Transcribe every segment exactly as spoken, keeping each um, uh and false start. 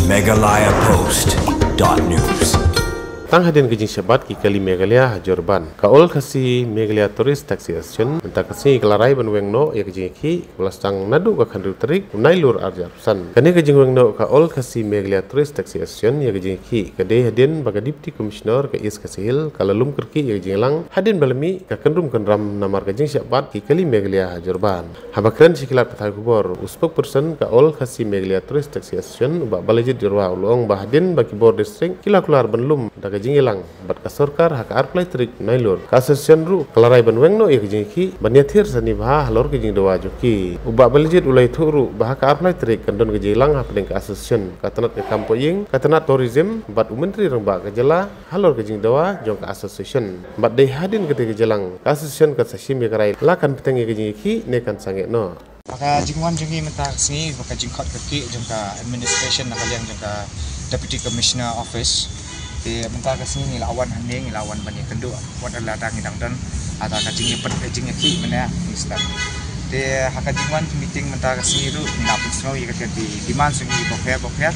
Meghalaya Post dot news. Tang hadien ka jingshah bat ki kali Meghalaya ha Jorban, ka All Khasi Meghalaya Tourist Taxi Association mynta ka sngi ka la rai ban weng noh ïa ka jingïakhih ba la sdang naduh ka khathynriew tarik u Nailur arhajar arphew san. Kane ka jingweng noh ka All Khasi Meghalaya Tourist Taxi Association ïa ka jingïakhih ka dei hadien ba ka Deputy Commissioner ka East Khasi Hills ka la lum kyrkieh ïa ka jingïalang hadien ba la mih ka kynrum kynram namar ka jingshah bat ki kali Meghalaya ha Jorban. Haba kren sha ki lad pathai khubor, u spokesperson ka All Khasi Meghalaya Tourist Taxi Association u Bah Balajied Jyrwa u la ong ba hadien ba ki bor district ki la kular ban lum da ka jingïalang bad ka sorkar ha ka arphew lai tarik Nailur, ka association ruh ka la rai ban weng noh ïa ka jingïakhih ban ïathir sani bha halor ka jingdawa jong ki. U Bah Balajied u la ïathuh ruh ba ha ka arphew lai tarik kan don ka jingïalang hapdeng ka association, ka tnat ka kam poh ïing, ka tnat tourism bad u Myntri Rangbah ka jylla halor ka jingdawa jong ka association. Bad dei hadien katei ka jingïalang, ka association kan sa shim ïa ka rai la kan bteng ïa ka jingïakhih ne kan sangeh noh. Ba ka jingwan jong ngi mynta ka sngi, ba ka jingkhot kyrkieh jong ka administration na ka liang jong ka Deputy Commissioner Office. Te mynta ka sngi ngi la wan hangne, ngi la wan ban ïakynduh wat la dang ngi dang don, ada ka jingïapyni ka jingïakhih mynne ngi start. Te ha ka jingwan meeting mynta ka sngi ruh ngi la pynsngew ïa ka, ki demand jong ngi bapher bapher.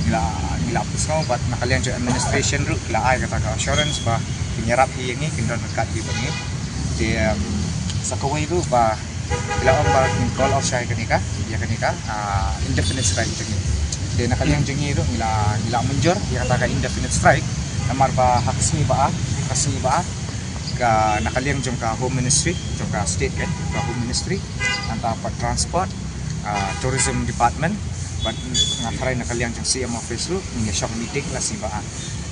Ngi la, ngi la pynsngew bad na ka liang jong administration ruh ki la ai kata ka assurance ba kin ïarap hi ïa ngi, kin don ryngkat hi bad ngi. Te, um, sa kawei ruh ba ki la ong ba kin call off shai kane ka, ïa kane ka, ah, indefinite strike jong ngi. Te na ka liang jong ngi ruh ngi la, ngi la mynjur ïa kata ka indefinite strike. Namar ba ha ka sngi ba ar, ka sngi ba ar, ka na ka liang jong ka Home Ministry, jong ka state kan, ka Home Ministry, nangta pat Transport, ah, Tourism Department, bad nga tharai na ka liang jong C M Office ruh ngin ïa shong meeting la sngi ba ar.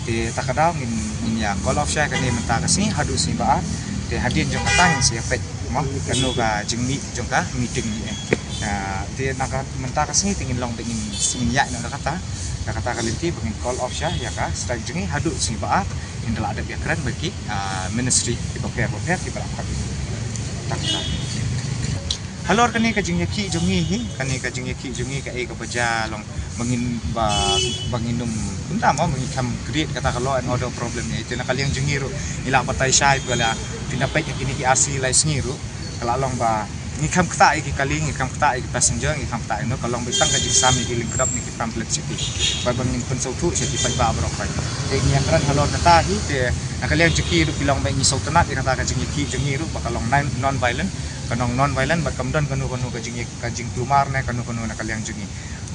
Te ta ka daw ngin, ngin ïa call off shai kane mynta ka sngi haduh sngi ba ar. Te hadien jong kata ngin sa ïa peit mo kano ka jingmih jong ka meeting ne. Ah, te na ka mynta ka sngi te ngin long ba ngin, ngin ïaid noh da kata, da kata ka lynti ba ngin call off shai ïa ka strike jong ngi haduh sngi ba ar. Ngin da lah dep ïakren bad ki, ah, ministry kiba pher bapher kiba la khot. Ta ka daw. Halor kane ka jingïakhih jong ngi hi, kane ka jingïakhih jong ngi kaei kaba jia long ba ngin, ba, ba ngin ym, kumta mo, ba ngin kham create kata ka law and order problem ne. Te na ka liang jong ngi ruh ngi la batai shai ba la pynïapeit ïa kine ki ar sngi lai sngi ruh ka la long ba ngi kham ktah ïa ki kali, ngi kham ktah ïa ki passenger, ngi kham ktah ïa no, ka long ba tang ka jingsam ïa ki lyngkdop ne ki pamphlet sha ki. Ba, ba ngin pynsngewthuh sha ki paidbah baroh khoit. Te ngi ïakren halor kata hi, te na ka liang jong ki ruh ki long ba ngi sngewtynnat ïa kata ka jingïakhih jong ngi ruh ba ka long non, non-violent. Ka long non-violent bad kam don kano kano ka jing, ka jingkulmar ne kano kano na ka liang jong ngi.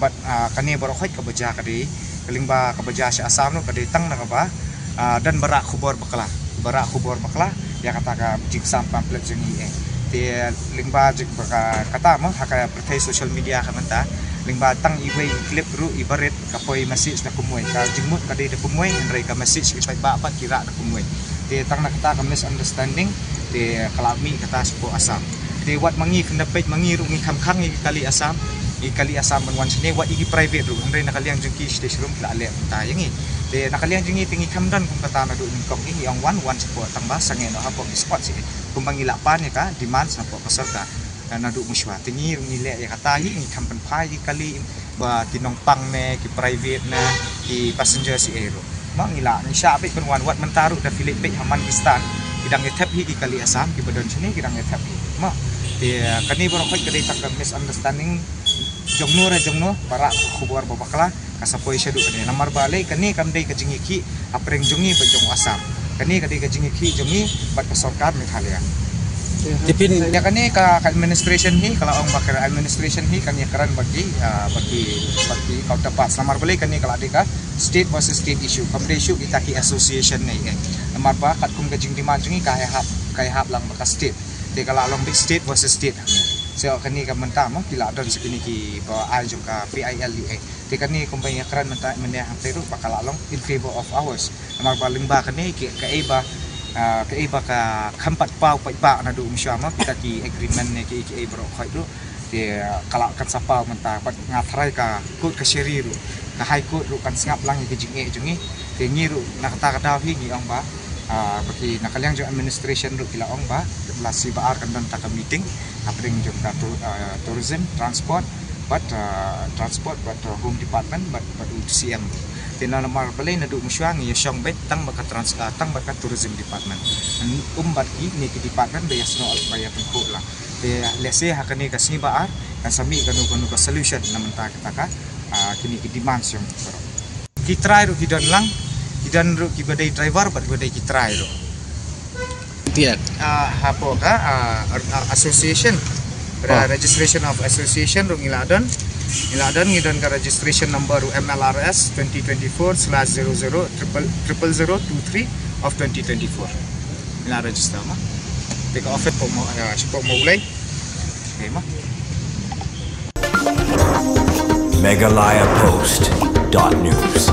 Bad, ah, kane baroh khoit kaba jia ka dei, ka lyngba kaba jia sha Assam ruh ka dei tang na kaba, ah, don ba rah khubor bakla, ba rah khubor bakla ïa kata ka jingsam pamphlet jong ngi eh. Te lyngba jing ba ka, kata mo ha ka pyrthei social media ka mynta, lyngba tang iwei i clip ruh iba rit ka poi message da kumwei, ka jingmut ka dei da kumwei, hynrei ka message ki paidbah pat ki rah da kumwei. Te tang na kata ka misunderstanding te ka la mih kata shapoh Assam. Te wat ma ngi khyndai peit ma ngi ruh ngi kham khang ïa ki kali Assam, ïa ki kali Assam ban wan shane, wat ïa ki private ruh, hynrei na ka liang jong ki shatei sharum ki la leh kumta ïa ngi. Te na ka liang jong ngi te ngi kham don kum kata naduh nyngkong, ngi ong wan, wan shapoh tang ba sangeh noh hapoh ki spot sha, kumba ngi la pan ïa ka demand shapoh ka sorkar. Na, naduh mynshuwa te ngi ruh ngi leh ïa kata hi, ngi kham pynphai ïa ki kali ba ki nongpang ne ki private ne ki passenger sha ei ruh. Ma ngi la, ngi shah beit ban wan, wat mynta ruh da phi leit peit ha man ki stand, ki dang ïa thep hi ki kali Assam kiba don shane, ki dang ïa thep hi. Ma te kane baroh khoit ka dei tang ka misunderstanding jong no re jong no, ba rah khubor ba bakla ka sa poi shaduh kane. Namar balei kane kam dei ka jingïakhih hapdeng jong ngi bad jong Assam. Kane ka dei ka jingïakhih jong ngi bad ka sorkar Meghalaya. Te phin ïa kane ka, ka administration hi, ka la ong ba ka administration hi kan ïakren bad ki, ah, bad ki, bad ki counterparts. Namar balei kane ka la dei ka state versus state issue. Kam dei issue kita ki association ne eh. Namar ba katkum ka jingdemand jong ngi ka ïahap, ka ïahap lang bad ka state. Te ka la long beit state versus state. So kane ka mynta mo ki la don sa kine kiba ai jong ka P I L U A. Te kane kumba ïakren mynta mynne hangtei ruh ba ka la long in favor of ours. Namar ba lyngba kane ki, kaei ba, ah, kaei ba ka kham pat paw paidbah naduh mynshuwa mo kita ki agreement ne ki, kiei baroh khoit ruh. Te, ah, ka la kan sa paw mynta bad nga tharai ka court kashari ruh, ka High Court ruh kan sngap lang ïa ki jingeh jong ngi. Te ngi ruh na kata ka daw hi ngi ong ba, ah, ba ki na ka liang jong administration ruh ki la ong ba la sngi ba ar kan don ta ka meeting hapdeng jong ka tou-, ah, tourism, transport, bad, ah, transport, bad, ah, home department, bad, bad u C M. Te namar balei naduh mynshuwa ngi ïa shong beit tang bad ka trans-, ah, tang bad ka tourism department. Ym bad kine ki department ba ïa snoh ba ïa pynkhuid lang. Te lehse ha kane ka sngi ba ar kan sa mih kano kano ka solution na mynta kata ka, Ah, kine ki demand jong ki trai ruh ki don lang, ki don ruh kiba dei driver bad kiba dei ki trai ruh. Tiak. Ah, hapoh ka ah, ah, association, Ah. Registration of Association ruh ngi la don. Ngi la don, ngi don ka registration number ruh M L R S twenty twenty-four slash zero zero triple zero two three of twenty twenty-four. Ngi la register ma. Te ka office pok mo, ah, shi pok mo ulai. Okay ma. Meghalaya Post dot news.